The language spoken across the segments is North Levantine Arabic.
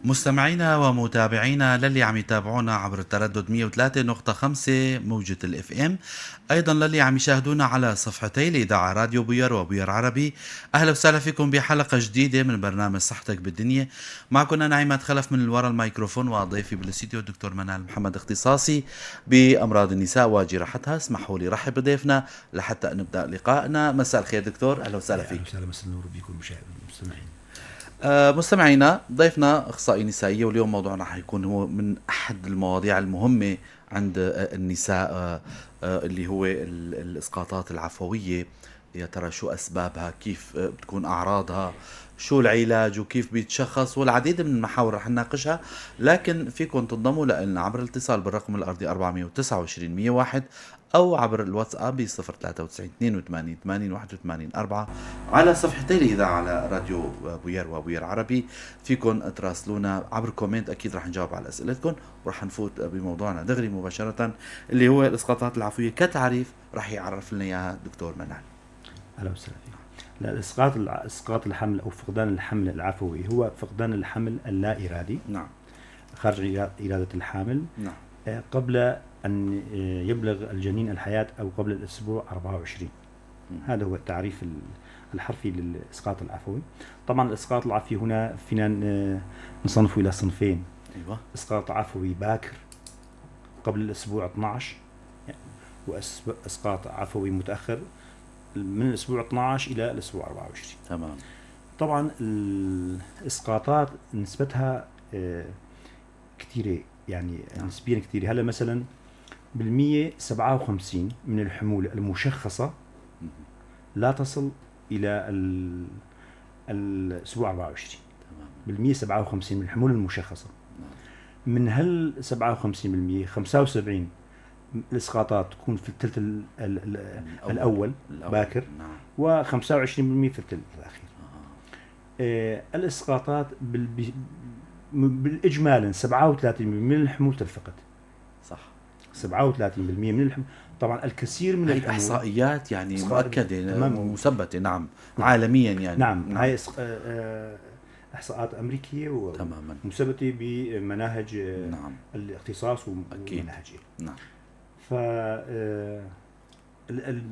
مستمعينا ومتابعينا للي عم يتابعونا عبر التردد 103.5 موجة ال FM، ايضا للي عم يشاهدونا على صفحتي الاذاعة راديو بوير وبوير عربي، اهلا وسهلا فيكم بحلقة جديدة من برنامج صحتك بالدنيا. معكم انا عماد خلف من وراء الميكروفون، وضيفي بالاستديو الدكتور منال محمد، اختصاصي بامراض النساء وجراحتها. اسمحوا لي رحب بضيفنا لحتى نبدا لقائنا. مساء الخير دكتور، اهلا وسهلا فيك. اهلا وسهلا، مساء النور بكم المستمعين. مستمعينا، ضيفنا اخصائي نسائيه، واليوم موضوعنا حيكون هو من احد المواضيع المهمة عند النساء، اللي هو الاسقاطات العفويه. يا ترى شو اسبابها؟ كيف بتكون اعراضها؟ شو العلاج؟ وكيف بيتشخص؟ والعديد من المحاور رح نناقشها، لكن فيكم تنضموا لنا عبر الاتصال بالرقم الارضي 429 101 او عبر الواتساب ب 093 82 80 81 4 على صفحتي الاذاعة على راديو بوير وبوير عربي. فيكم تراسلونا عبر comment، اكيد رح نجاوب على اسئلتكم، ورح نفوت بموضوعنا دغري مباشرة اللي هو الاسقاطات العفوية كتعريف رح يعرف لنا اياها دكتور منال. اهلا وسهلا فيك. لا، اسقاط الحمل او فقدان الحمل العفوي هو فقدان الحمل اللا ارادي خارج اراده الحامل قبل ان يبلغ الجنين الحياة او قبل الاسبوع 24. هذا هو التعريف الحرفي للاسقاط العفوي. طبعا الاسقاط العفوي هنا فينا نصنفه الى صنفين: اسقاط عفوي باكر قبل الاسبوع 12، واسقاط عفوي متاخر من الاسبوع 12 الى الاسبوع 24. طبعا الاسقاطات نسبتها كثيرة يعني، نسبيا كثيرة. هلا مثلا بالمية 57 من الحمول المشخصة لا تصل إلى الأسبوع 24. بالمية 57 من الحمول المشخصة. من هال 57% 75 الإسقاطات تكون في الثلث الأول، الأول. باكر، و25% في الثلث الأخير. الإسقاطات بالإجمال 37% من الحمول تنفقد. 37% من الحمول. طبعا الكثير من هي الحمول احصائيات يعني إسقاط مؤكدة ومثبته، نعم، عالميا يعني. نعم. هاي احصاءات امريكية ومثبته بمناهج الاختصاص ومناهجه. ف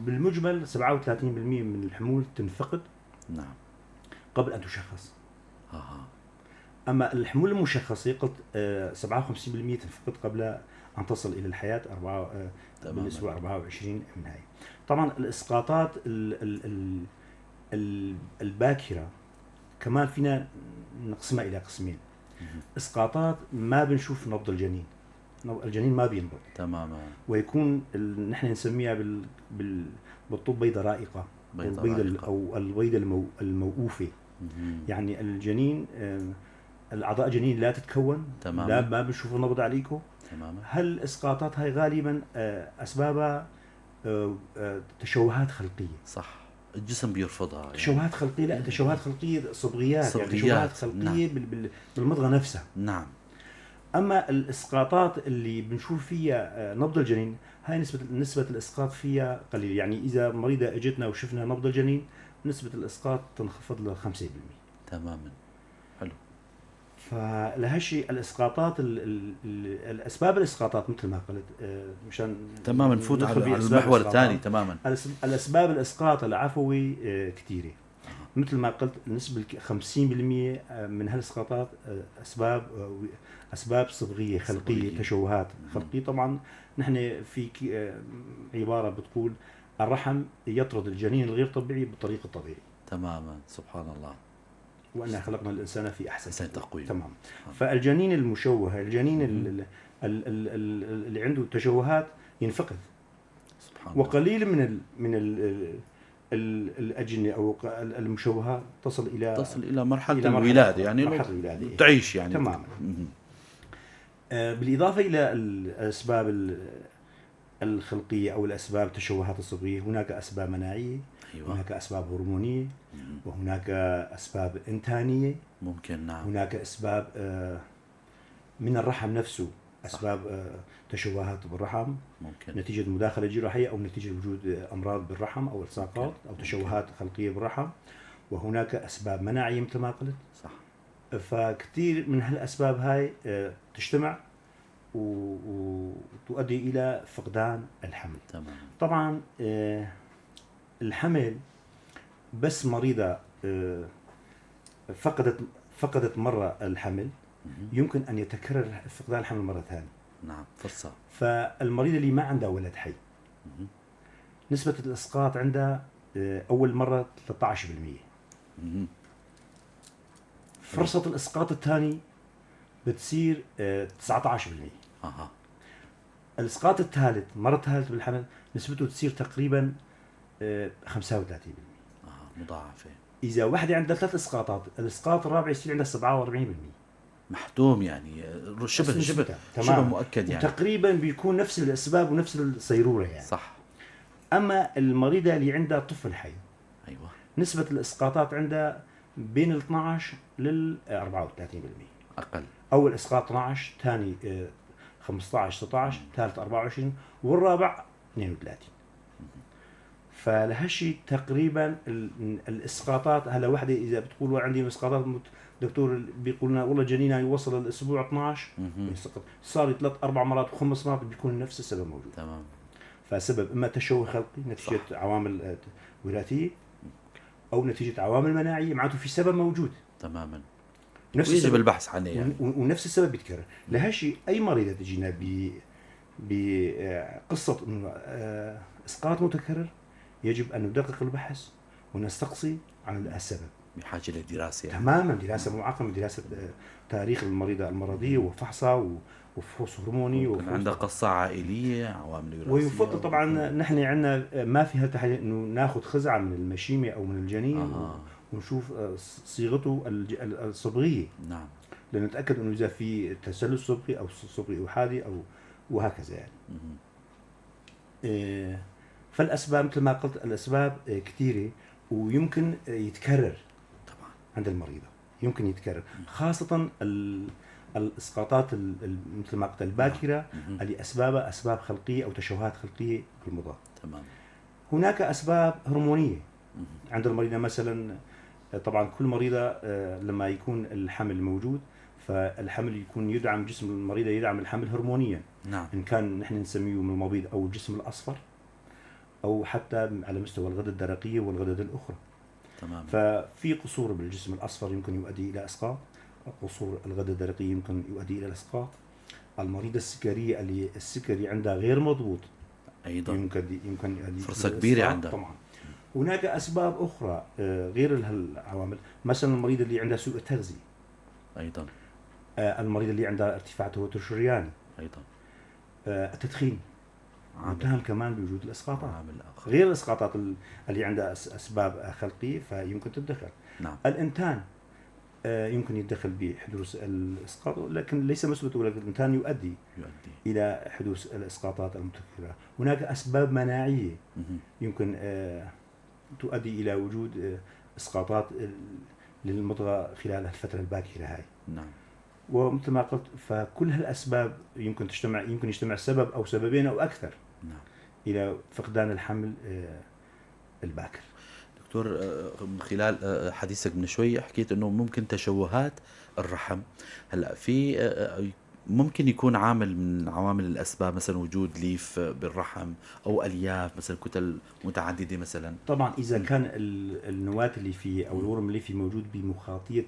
بالمجمل 37% من الحمول تنفقد قبل ان تشخص. اما الحمول المشخصه قلت 57% تنفقد قبل ان تصل الى الحياة بالاسبوع 24 من هاي. طبعا الاسقاطات الباكره كمان فينا نقسمها الى قسمين: اسقاطات ما بنشوف نبض الجنين، الجنين ما بينبض ويكون نحن نسميها بالطب بيضة رائقة، بيضة البيضة رائقة. أو البيضة الموقوفة. يعني الجنين، الأعضاء الجنين لا تتكون، لا ما بنشوف النبض عليكم. هالإسقاطات هاي غالبا أسبابها تشوهات خلقية. صح، الجسم بيرفضها يعني. تشوهات خلقية، لا تشوهات خلقية صبغيات، يعني صبغيات، تشوهات خلقية بالمضغة نفسها. أما الإسقاطات اللي بنشوف فيها نبض الجنين، هاي نسبة الإسقاط فيها قليلة. يعني إذا مريضة إجتنا وشفنا نبض الجنين، نسبة الإسقاط تنخفض ل 5%. تماما. حلو. فلهالشيء الإسقاطات الأسباب الإسقاطات مثل ما قلت، مشان نفوت ندخل على بأسباب المحور الإسقاطات. الثاني. تماما. الأسباب الإسقاط العفوي كثيرة. مثل ما قلت نسبة 50% من هالإسقاطات، أسباب صبغية خلقية، صبغية. تشوهات خلقية. طبعا نحن في عبارة بتقول الرحم يطرد الجنين الغير طبيعي بالطريقة الطبيعية. تماما، سبحان الله. وأن خلقنا الإنسان في أحسن أحسن تقويم. تقويم. فالجنين المشوه، الجنين اللي عنده تشوهات ينفقد. سبحان الله. وقليل من الأجنة أو المشوهات تصل إلى تصل إلى مرحلة إلى مرحلة الولادة، يعني مرحلة الولادة. تعيش يعني. تماما. بالإضافة إلى الأسباب الخلقية أو الأسباب التشوهات الصبغية، هناك أسباب مناعية، هناك أسباب هرمونية، وهناك أسباب إنتانية. ممكن، نعم. هناك أسباب من الرحم نفسه، أسباب تشوهات بالرحم. نتيجة مداخلة جراحية أو نتيجة وجود أمراض بالرحم أو التصاقات أو تشوهات خلقية بالرحم. وهناك أسباب مناعية مثل ما قلت. فكثير من هالاسباب هاي تجتمع وتؤدي الى فقدان الحمل. تمام. طبعا الحمل بس مريضه فقدت مرة الحمل، يمكن ان يتكرر فقدان الحمل مرة ثانية. نعم، فرصة. فالمريض اللي ما عندها ولد حي نسبه الاسقاط عندها اول مرة 13%. فرصة الاسقاط الثاني بتصير 19%. الاسقاط الثالث، مرة ثالث بالحمل، نسبته تصير تقريبا 35%. مضاعفه. اذا وحده عندها 3 اسقاطات، الاسقاط الرابع يصير عندها 47%. محتوم يعني، شبه شبه مؤكد يعني. تقريبا بيكون نفس الاسباب ونفس الصيروره يعني. صح. اما المريضة اللي عندها طفل حي، ايوه، نسبه الاسقاطات عندها بين ال 12 لل 34%. اقل. اول اسقاط 12، ثاني 15 16، ثالث 24، والرابع 32. فلهالشيء تقريبا الاسقاطات هلا وحده اذا بتقول عندي اسقاطات، دكتور بيقول لنا والله جنينة يوصل الاسبوع 12 يسقط، صار 3 4 مرات وخمس مرات بيكون نفس السبب موجود. تمام. فسبب اما تشوه خلقي نتيجة، صح، عوامل وراثية او نتيجة عوامل مناعية، معناته في سبب موجود. تماما. نفس يجب البحث عنه يعني. ونفس السبب بيتكرر. لهالشيء اي مريضه تجينا بقصة اسقاط متكرر يجب ان ندقق البحث ونستقصي عن السبب. بحاجة لدراسة يعني. تماما، دراسة معقمه، دراسة تاريخ المريضة المرضية وفحصها وفحوص هرموني، وفحوص عندها قصة عائلية، عوامل وراثية. ويفضل طبعا نحن عندنا ما في هالتحاليل انه ناخذ خزعه من المشيمه او من الجنين ونشوف صيغته الصبغيه. نعم. لنتاكد انه اذا في تسلل صبغي او صبغي احادي او وهكذا يعني. فالاسباب مثل ما قلت، الاسباب كثيرة ويمكن يتكرر طبعا عند المريضة، يمكن يتكرر خاصة الاسقاطات مثل ما قلت الباكره اللي اسبابها اسباب خلقية او تشوهات خلقية بالمضاد. تمام. هناك اسباب هرمونيه عند المريضة مثلا. طبعا كل مريضه لما يكون الحمل موجود فالحمل يكون يدعم، جسم المريضة يدعم الحمل هرمونيا. نعم. ان كان نحن نسميه من المبيض او الجسم الاصفر او حتى على مستوى الغدد الدرقية والغدد الاخرى. تمام. ففي قصور بالجسم الاصفر يمكن يؤدي الى اسقاط، قصور الغدة الدرقية يمكن يؤدي الى الاسقاط. المريضة السكريه اللي السكري عندها غير مضبوط ايضا يمكن يؤدي فرصة كبيرة عندها. طبعا. هناك اسباب اخرى غير هالعوامل، مثلا المريض اللي عنده سوء التغذية ايضا، المريض اللي عنده ارتفاع توتر شرياني ايضا، التدخين متهم كمان بوجود الاسقاطات. عامل آخر. غير الاسقاطات اللي عندها اسباب خلقية فيمكن تتدخل. نعم. الانتان يمكن يتدخل بحدوث الاسقاط، لكن ليس مثبت، ولكن الانتان يؤدي الى حدوث الاسقاطات المتكررة. هناك اسباب مناعية يمكن تؤدي الى وجود اسقاطات للمضغه خلال الفترة الباكره هاي. نعم. ومثل ما قلت فكل هالاسباب يمكن تجتمع، يمكن يجتمع سبب او سببين او اكثر. نعم. الى فقدان الحمل الباكر. دكتور، من خلال حديثك من شوي حكيت انه ممكن تشوهات الرحم، هلا في ممكن يكون عامل من عوامل الاسباب مثلا وجود ليف بالرحم او الياف مثلا، كتل متعددة مثلا. طبعا اذا كان النواة اللي فيه او الورم الليفي موجود بمخاطيه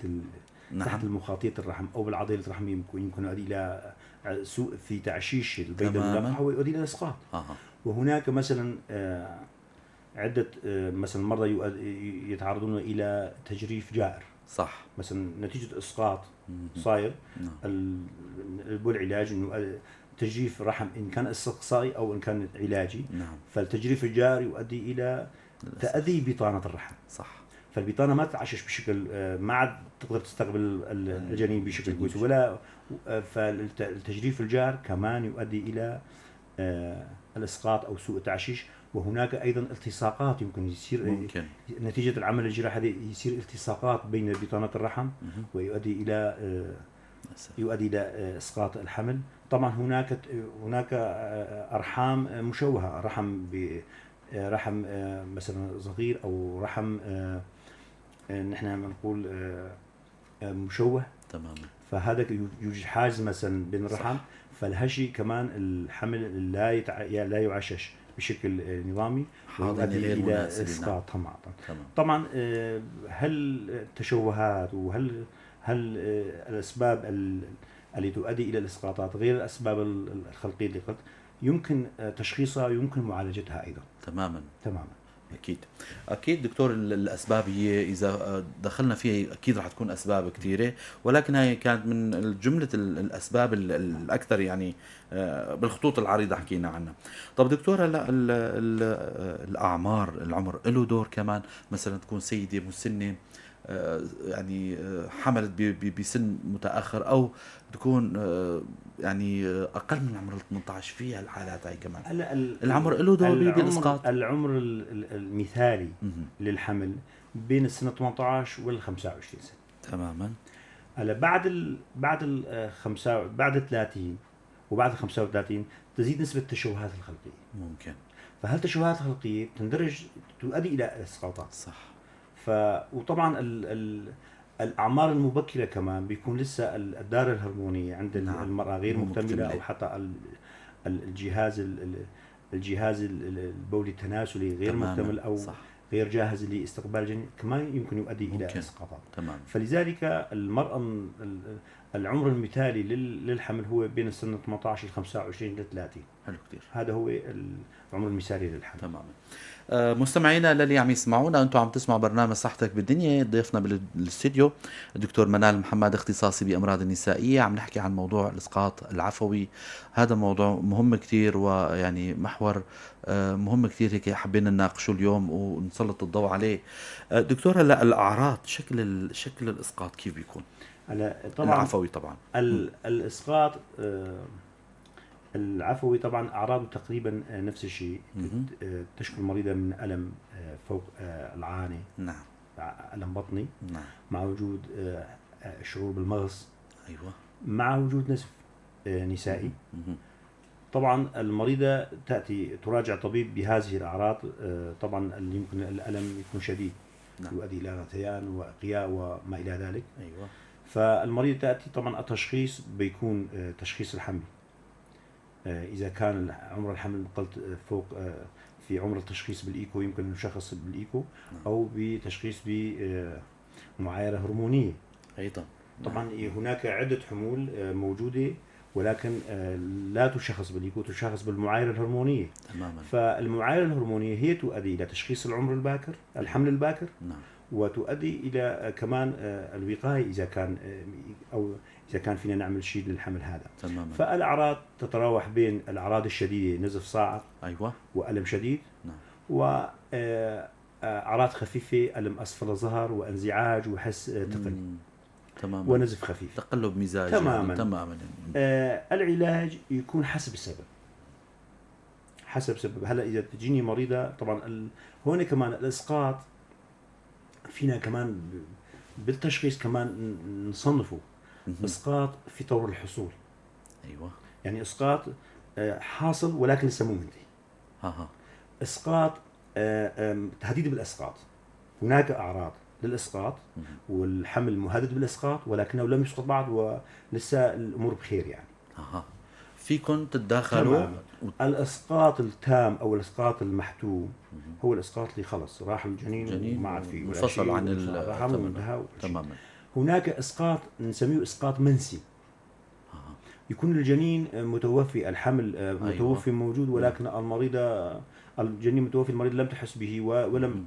نعم. تحت المخاطيه الرحم او بالعضله الرحميه يمكن يؤدي الى سوء في تعشيش البيضة الملقحه ويؤدي الى الاسقاط. وهناك مثلا عده مثلا مرضى يتعرضون الى تجريف جائر. صح. مثلا نتيجة اسقاط صاير. نعم. والعلاج انه تجريف رحم ان كان استقصائي او ان كان علاجي. نعم. فالتجريف الجاري يؤدي الى تاذي بطانه الرحم. صح. فالبطانه ما تعشش بشكل، ما عاد تقدر تستقبل الجنين بشكل كويس ولا، فالتجريف الجار كمان يؤدي الى الاسقاط او سوء التعشيش. وهناك ايضا التصاقات يمكن يصير، ممكن نتيجة العمل الجراحي هذه يصير التصاقات بين بطانه الرحم ويؤدي الى يؤدي الى اسقاط الحمل. طبعا هناك ارحام مشوهة، رحم رحم مثلا صغير او رحم نحن بنقول مشوه. تماما. فهذا يوجد حاجز مثلا بين الرحم، فالهشي كمان الحمل لا يعشش بشكل نظامي ويؤدي الى اسقاط. تماما. طبعا هل التشوهات وهل الاسباب اللي تؤدي الى الاسقاطات غير الاسباب الخلقية اللي قلت يمكن تشخيصها ويمكن معالجتها ايضا. تماما تماما. اكيد اكيد دكتور، الاسباب هي اذا دخلنا فيها اكيد رح تكون اسباب كثيرة، ولكن هي كانت من جملة الاسباب الاكثر يعني بالخطوط العريضة حكينا عنها. طب دكتور، هلا الاعمار، العمر له دور كمان، مثلا تكون سيده مسنة يعني حملت بسن متاخر، او تكون يعني اقل من عمر 18، فيها الحالات هاي كمان. هلا العمر له دور بالاسقاط. العمر المثالي للحمل بين السنة 18 وال 25 سنة. تماما. هلا بعد 30 وبعد 35 تزيد نسبه التشوهات الخلقية. ممكن. فهالتشوهات الخلقية تندرج تؤدي الى اسقاطات. صح. وطبعا الاعمار المبكرة كمان بيكون لسه الدار الهرمونيه عند المراة غير مكتملة، او حتى الجهاز البولي التناسلي غير مكتمل، او صح. غير جاهز لاستقبال الجنين، كمان يمكن يؤدي الى اسقاطات. تمام. فلذلك المراة العمر المثالي للحمل هو بين السنة 18 ل 25 ل 30. حلو كثير. هذا هو العمر المثالي للحمل. تماما. مستمعينا للي عم يسمعونا، انتم عم تسمعوا برنامج صحتك بالدنيا، ضيفنا بالاستديو الدكتور منال محمد، اختصاصي بامراض النسائية، عم نحكي عن موضوع الاسقاط العفوي. هذا موضوع مهم كثير، ويعني محور مهم كثير، هيك حبينا نناقشه اليوم ونسلط الضوء عليه. دكتور، هلا الاعراض، شكل الاسقاط كيف بيكون؟ هلا طبعا العفوي، طبعا الاسقاط العفوي طبعا اعراضه تقريبا نفس الشيء. تشكو المريضة من الم فوق العانة. نعم. الم بطني. نعم. مع وجود شعور بالمغص. ايوه. مع وجود نزف نسائي. طبعا المريضة تاتي تراجع طبيب بهذه الاعراض. طبعا يمكن الالم يكون شديد. نعم. يؤدي الى غثيان وقياء وما الى ذلك. ايوه. فالمريض تاتي، طبعا التشخيص بيكون تشخيص الحمل. إذا كان عمر الحمل قلت فوق في عمر التشخيص بالإيكو، يمكن نشخص بالإيكو أو بتشخيص بمعايرة هرمونية أيضا. طبعا هناك عدة حمول موجودة، ولكن لا تشخص بالإيكو، تشخص بالمعايرة الهرمونية. تماما. فالمعايرة الهرمونية هي تؤدي إلى تشخيص العمر الباكر، الحمل الباكر. نعم. وتؤدي الى كمان الوقاية اذا كان، او اذا كان فينا نعمل شيء للحمل هذا. تماما. فالاعراض تتراوح بين الاعراض الشديدة، نزف صاعق، ايوه، والم شديد. نعم. واعراض خفيفة، الم اسفل الظهر وانزعاج وحس ثقل. تماما. ونزف خفيف، تقلب مزاجي. تماما. يعني. تماما. العلاج يكون حسب السبب. حسب سبب. هلا اذا تجيني مريضه، طبعا هون كمان الاسقاط فينا كمان بالتشخيص كمان نصنفه. اسقاط في طور الحصول. ايوه. يعني اسقاط حاصل ولكن لسه مو منتهي. اسقاط تهديد بالاسقاط. هناك اعراض للاسقاط والحمل مهدد بالاسقاط ولكنه لم يسقط بعد ولسه الامور بخير يعني. فيكم تتداخلوا. الاسقاط التام او الاسقاط المحتوم هو الاسقاط اللي خلص راح الجنين وما عاد فيه انفصل عن الرحم. تماما. هناك اسقاط نسميه اسقاط منسي. يكون الجنين متوفي، الحمل متوفي. أيوة. موجود، ولكن المريضة الجنين متوفي، المريض لم تحس به ولم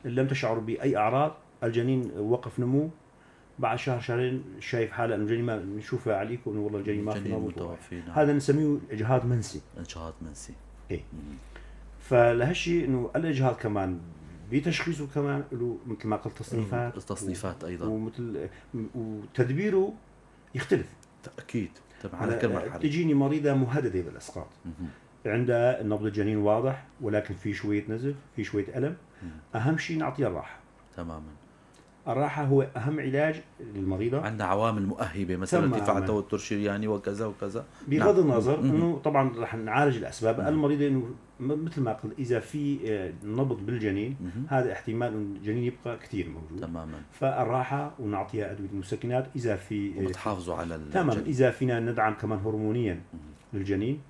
لم تشعر باي اعراض، الجنين وقف نمو، بعد شهر شهرين شايف حاله انه الجنين ما نشوفه عليكم انه والله الجنين ما في متوفي. نعم. هذا نسميه اجهاض منسي. اجهاض منسي. ايه. فلهالشيء انه الاجهاض كمان بتشخيصه كمان له مثل ما قلت تصنيفات. التصنيفات ايضا، ومثل وتدبيره يختلف. اكيد طبعا على كل مرحلة. تجيني مريضه مهددة بالاسقاط، عندها نبض الجنين واضح ولكن في شوية نزف، في شوية الم. اهم شيء نعطيها الراحة. تماما. الراحة هو اهم علاج للمريضه. عندها عوامل مؤهبه مثلا ارتفاع التوتر الشرياني وكذا وكذا. بغض النظر انه طبعا رح نعالج الاسباب. المريضة انه مثل ما قلت اذا في نبض بالجنين هذا احتمال انه الجنين يبقى كثير موجود. تماما. فالراحه ونعطيها ادوية مسكنات اذا في وبتحافظوا على الجنين. تمام. اذا فينا ندعم كمان هرمونيا للجنين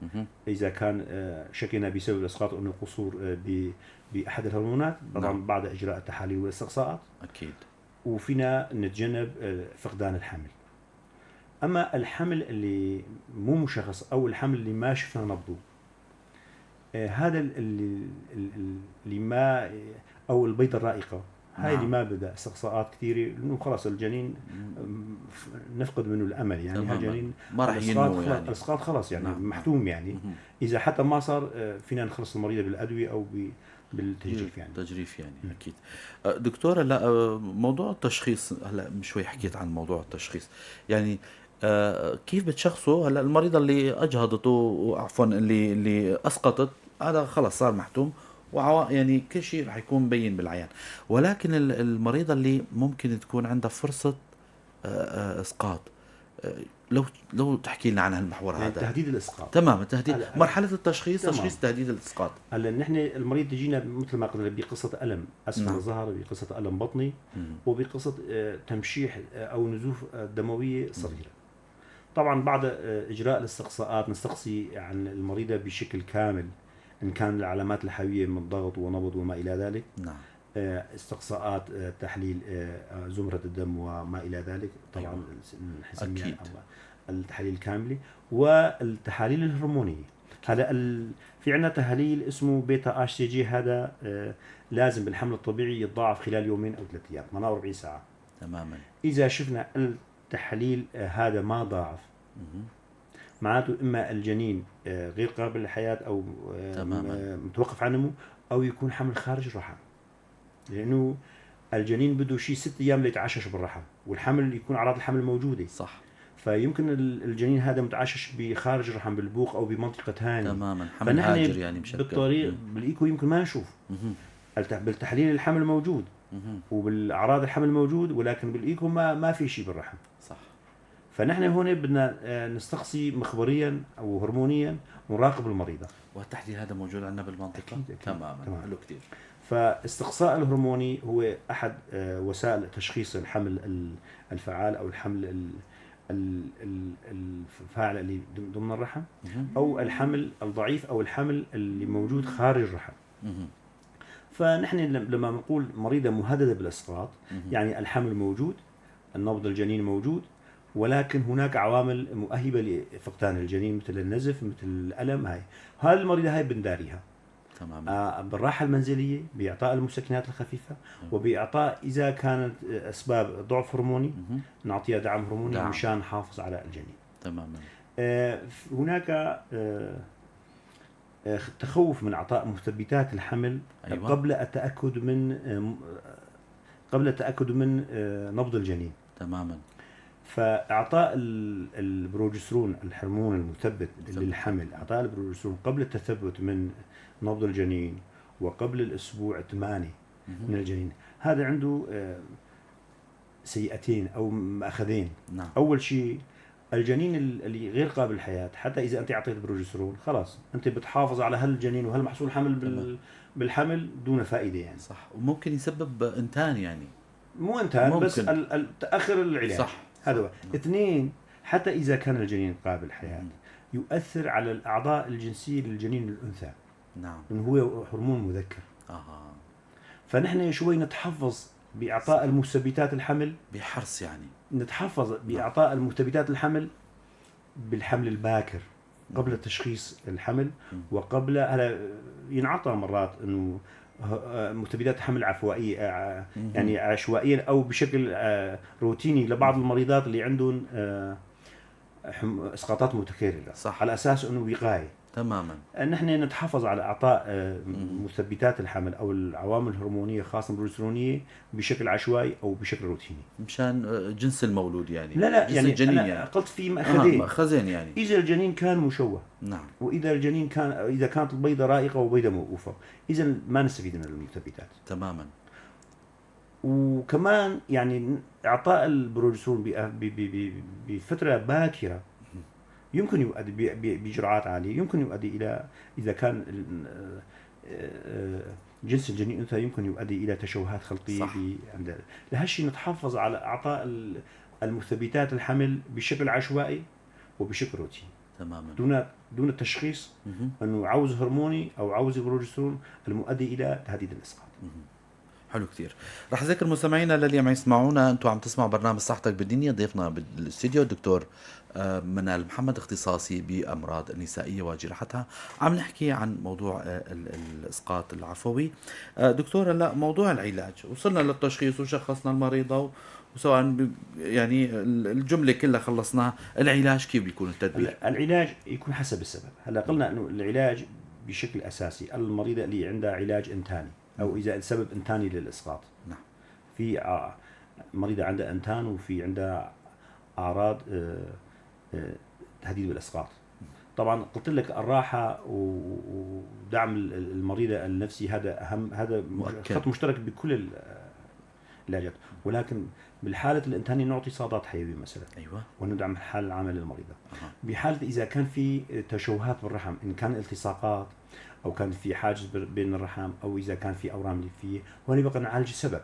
اذا كان شكينا بسبب الاسقاط انه قصور باحد الهرمونات طبعا. نعم. بعد اجراء التحاليل والاستقصاءات اكيد، وفينا نتجنب فقدان الحمل. اما الحمل اللي مو مشخص او الحمل اللي ما شفنا نبضه، هذا اللي ما او البيضة الرائقه هاي. نعم. اللي ما بدها استقصاءات كثيرة لانه خلص الجنين نفقد منه الامل يعني. الجنين ما راح ينمو يعني، الاسقاط خلص يعني. نعم. محتوم يعني. اذا حتى ما صار فينا نخلص المريضة بالادوية او بالتجريف يعني. تجريف يعني. اكيد. دكتورة، لا موضوع التشخيص هلا شوي حكيت عن موضوع التشخيص، يعني كيف بتشخصوا هلا المريضة اللي اجهضت، عفوا اللي اسقطت، هذا خلص صار محتوم يعني كل شيء رح يكون مبين بالعيان، ولكن المريضة اللي ممكن تكون عندها فرصة اسقاط، لو تحكي لنا عن هالمحور يعني هذا. تهديد الاسقاط. تمام، التهديد، مرحلة التشخيص. تمام. تشخيص تهديد الاسقاط. هلا نحن المريض تجينا مثل ما قلنا بقصة الم اسفل. نعم. الظهر، بقصة الم بطني، وبقصه تمشيح او نزوف دموية صغيرة. طبعا بعد اجراء الاستقصاءات نستقصي عن المريضة بشكل كامل ان كان العلامات الحيوية من ضغط ونبض وما الى ذلك. نعم. استقصاءات تحليل زمرة الدم وما الى ذلك طبعا. أيوة. التحاليل الكاملة والتحاليل الهرمونيه. هذا في عندنا تحاليل اسمه beta HCG، هذا لازم بالحمل الطبيعي يتضاعف خلال يومين او 3 ايام، 48 ساعة. تماما. اذا شفنا التحليل هذا ما ضاعف، معناته اما الجنين غير قابل للحياة او تماما متوقف عن نمو، او يكون حمل خارج الرحم، لانه الجنين بده شيء 6 ايام ليتعشش بالرحم، والحمل يكون اعراض الحمل موجودة. صح. فيمكن الجنين هذا متعشش بخارج الرحم بالبوق او بمنطقة ثانية. تماما، حمل هاجر يعني مشكل. بالطريق بالايكو يمكن ما نشوف. بالتحليل الحمل موجود وبالاعراض الحمل موجود، ولكن بالايكو ما في شيء بالرحم. صح. فنحن هون بدنا نستقصي مخبريا او هرمونيا ونراقب المريضة. والتحليل هذا موجود عندنا بالمنطقة؟ أكيد أكيد. تماما. حلو كثير. فاستقصاء الهرموني هو احد وسائل تشخيص الحمل الفعال او الحمل الفاعل اللي ضمن الرحم، او الحمل الضعيف او الحمل اللي موجود خارج الرحم. فنحن لما بنقول مريضه مهددة بالاسقاط، يعني الحمل موجود، النبض الجنين موجود، ولكن هناك عوامل مؤهبه لفقدان الجنين مثل النزف، مثل الالم. هاي المريضة هاي بنداريها. تمام. بالراحة المنزلية، باعطاء المسكنات الخفيفة، وباعطاء اذا كانت اسباب ضعف هرموني نعطيها دعم هرموني مشان نحافظ على الجنين. تماما. هناك تخوف من اعطاء مثبتات الحمل. أيوة. قبل التاكد من نبض الجنين. تماما. فاعطاء البروجسترون، الهرمون المثبت للحمل، اعطاء البروجسترون قبل التثبت من نبض الجنين وقبل الاسبوع 8 من الجنين، هذا عنده سيئتين او مأخذين. نعم. اول شيء الجنين اللي غير قابل للحياة، حتى اذا انت اعطيت بروجسترون خلاص انت بتحافظ على هالجنين وهالمحصول حمل بالحمل دون فائدة يعني. صح. وممكن يسبب انتان يعني. مو انتان بس تاخر العلاج. صح. هذا هو. اثنين، حتى إذا كان الجنين قابل للحياة يؤثر على الأعضاء الجنسية للجنين الأنثى. نعم. لأنه هو هرمون مذكر. فنحن شوي نتحفظ بإعطاء المثبتات الحمل بحرص يعني. نتحفظ بإعطاء المثبتات الحمل بالحمل الباكر قبل تشخيص الحمل، وقبل هلا ينعطى مرات إنه مثبتات حمل عفوائية يعني عشوائيا أو بشكل روتيني لبعض المريضات اللي عندهم إسقاطات متكررة. صح. على أساس أنه وقاية. تماما. نحن نتحفظ على إعطاء مثبتات الحمل أو العوامل الهرمونية خاصة البروجسترونية بشكل عشوائي أو بشكل روتيني مشان جنس المولود يعني. لا جنس يعني الجنين أنا يعني. قلت في مأخذين. مأخذين يعني. إذا الجنين كان مشوه. نعم. وإذا الجنين كان إذا كانت البيضة رائقة وبيضة موقوفة، إذا ما نستفيد من المثبتات. تماما. وكمان يعني إعطاء البروجسترون بفترة باكرة يمكن يؤدي بجرعات عالية، يمكن يؤدي الى اذا كان جنس الجنين انثى يمكن يؤدي الى تشوهات خلقية. عند لهالشيء نتحفظ على اعطاء المثبتات الحمل بشكل عشوائي وبشكل روتيني. تماما. دون التشخيص انه عوز هرموني او عوز بروجسترون المؤدي الى تهديد الاسقاط. حلو كثير. رح ذكر مستمعينا للي عم يسمعونا، انتم عم تسمعوا برنامج صحتك بالدنيا، ضيفنا بالاستديو الدكتور منال محمد، اختصاصي بامراض النسائية وجراحتها. عم نحكي عن موضوع الاسقاط العفوي. دكتور، هلا موضوع العلاج، وصلنا للتشخيص وشخصنا المريضة وسواء يعني الجملة كلها خلصناها، العلاج كيف بيكون التدبير؟ العلاج يكون حسب السبب. هلا قلنا انه العلاج بشكل اساسي المريضة اللي عندها علاج انتاني او اذا السبب انتاني للاسقاط. نعم. في مريضه عندها انتان وفي عندها اعراض تهديد بالاسقاط. طبعا قلت لك الراحة ودعم المريضة النفسي هذا اهم، هذا خط مشترك بكل العلاجات، ولكن بالحالة الانتانيه نعطي صادات حيوية مثلا. ايوه. وندعم الحالة العامة للمريضه. بحاله اذا كان في تشوهات بالرحم، ان كان التصاقات او كان في حاجز بين الرحم، او اذا كان في اورام ليفيه، هون بقى نعالج السبب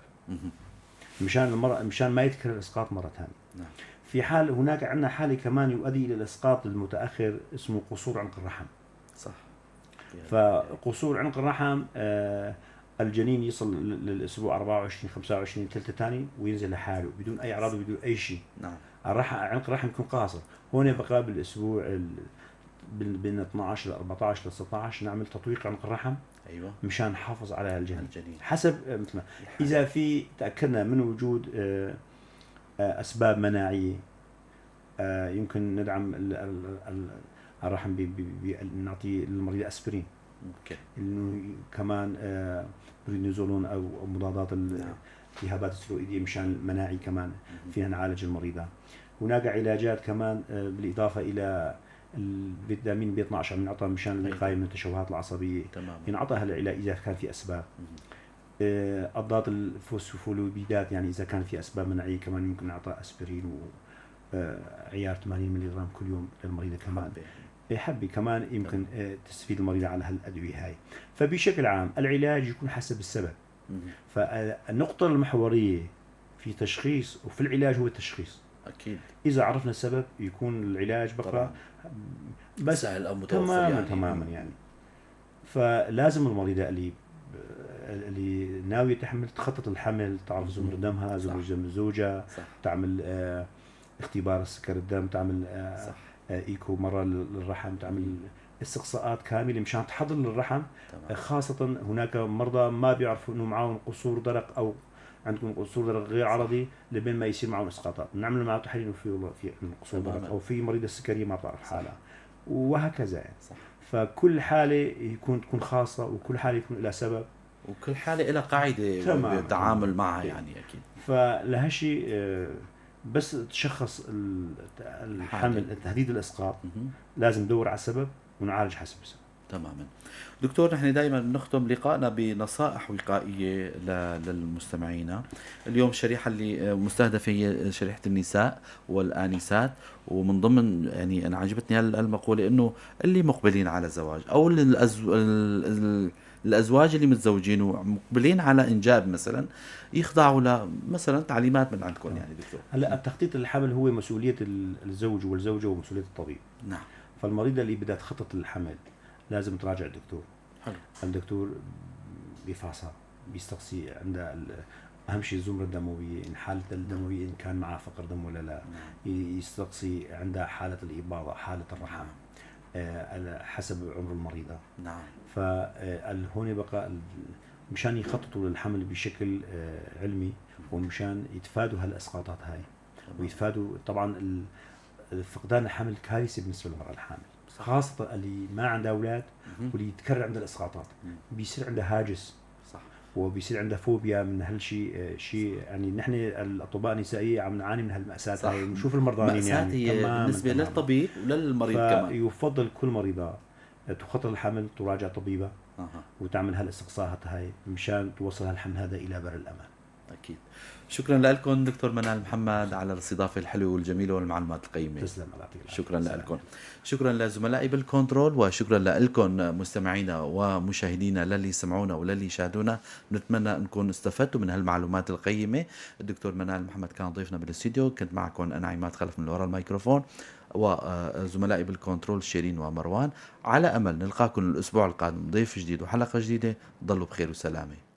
مشان المرأة، مشان ما يتكرر الاسقاط مرة ثانية. نعم. في حال هناك عندنا حاله كمان يؤدي الى الاسقاط المتاخر اسمه قصور عنق الرحم. صح. فقصور عنق الرحم الجنين يصل للاسبوع 24 25 ثالثة ثاني وينزل لحاله بدون اي اعراض وبدون اي شيء. نعم. الرحم، عنق الرحم يكون قاصر. هون بقى بالاسبوع بين 12 ل 14 ل 16 نعمل تطويق عنق الرحم. ايوه. مشان نحافظ على الجنين. حسب مثل ما اذا في تاكدنا من وجود اسباب مناعية، يمكن ندعم الرحم نعطي للمريض اسبرين. okay. انه كمان بريدنيزولون او مضادات الالتهابات الستيرويديه مشان المناعي كمان فينا نعالج المريضة. هناك علاجات كمان بالاضافة الى الفيتامين بي 12 عم ينعطى مشان الوقاية من التشوهات العصبية. تمام. ينعطى هالعلاج اذا كان في اسباب. اضداد الفوسفوليبيدات، يعني اذا كان في اسباب مناعية كمان يمكن نعطى اسبرين وعيار 80 ملغ كل يوم للمريضه كمان. حبه كمان يمكن تستفيد المريضة على هالادويه هاي. فبشكل عام العلاج يكون حسب السبب. فالنقطه المحورية في تشخيص وفي العلاج هو التشخيص. اكيد. اذا عرفنا السبب يكون العلاج بقى بس سهل او متوفر. تماما يعني. تماما يعني. فلازم المريضة اللي ناوية تحمل تخطط الحمل، تعرف زمر دمها، زمر دم زوجها، تعمل اختبار سكر الدم، تعمل ايكو مرة للرحم، تعمل استقصاءات كاملة مشان تحضر للرحم. تمام. خاصة هناك مرضى ما بيعرفوا انه معهم قصور درق او عندكم قصور درق غير عرضي لبين ما يصير معهم اسقاطات، نعمل معه تحاليل وفي في قصور درق، او في مريض السكريه ما بتعرف حالها وهكذا يعني. صح. فكل حاله تكون خاصة، وكل حاله يكون لها سبب، وكل حاله لها قاعدة بالتعامل معها يعني. اكيد. فلهالشيء بس تشخص الحمل تهديد الاسقاط لازم ندور على السبب ونعالج حسب السبب. تماما. دكتور، نحن دائما بنختم لقائنا بنصائح وقائيه للمستمعين. اليوم الشريحة اللي مستهدفه هي شريحة النساء والانسات، ومن ضمن يعني انا عجبتني المقولة انه اللي مقبلين على زواج او الازواج اللي متزوجين ومقبلين على انجاب مثلا يخضعوا لمثلا تعليمات من عندكم يعني دكتور. هلا التخطيط للحمل هو مسؤولية الزوج والزوجة ومسؤولية الطبيب. نعم. فالمريضه اللي بدها تخطط للحمل لازم تراجع الدكتور. حلو. الدكتور بيفحصها، بيستقصي عندها اهم شيء الزمره الدموية، ان حاله الدموية ان كان معها فقر دم ولا لا. يستقصي عندها حاله الاباضة، حاله الرحم، حسب عمر المريضة. نعم. فهون بقى مشان يخططوا للحمل بشكل علمي، ومشان يتفادوا هالاسقاطات هاي، ويتفادوا طبعا فقدان الحمل كارثة بالنسبة للمراة الحامل، خاصة اللي ما عندها اولاد واللي يتكرر عندها الاسقاطات، بيصير عندها هاجس. صح. وبيصير عندها فوبيا من هالشيء. شيء يعني نحن الاطباء النسائية عم نعاني من هالمأساة هاي، بنشوف المرضانين يعني بالنسبة للطبيب وللمريض كمان. يفضل كل مريضه تخطط الحمل تراجع طبيبه وتعمل هالاستقصاءات هاي مشان توصل هالحمل هذا الى بر الامان. اكيد. اكيد. شكرا لكم دكتور منال محمد على الاستضافة الحلوة والجميلة والمعلومات القيمة. تسلم، الله يعطيك العافية. شكرا لكم، شكرا لزملائي بالكنترول، وشكرا لكم مستمعينا ومشاهدينا للي سمعونا وللي شاهدونا. نتمنى انكم استفدتوا من هالمعلومات القيمة. الدكتور منال محمد كان ضيفنا بالاستديو، كنت معكم انا عماد خلف من وراء الميكروفون وزملائي بالكنترول شيرين ومروان. على امل نلقاكم الاسبوع القادم ضيف جديد وحلقه جديدة. ضلوا بخير وسلامه.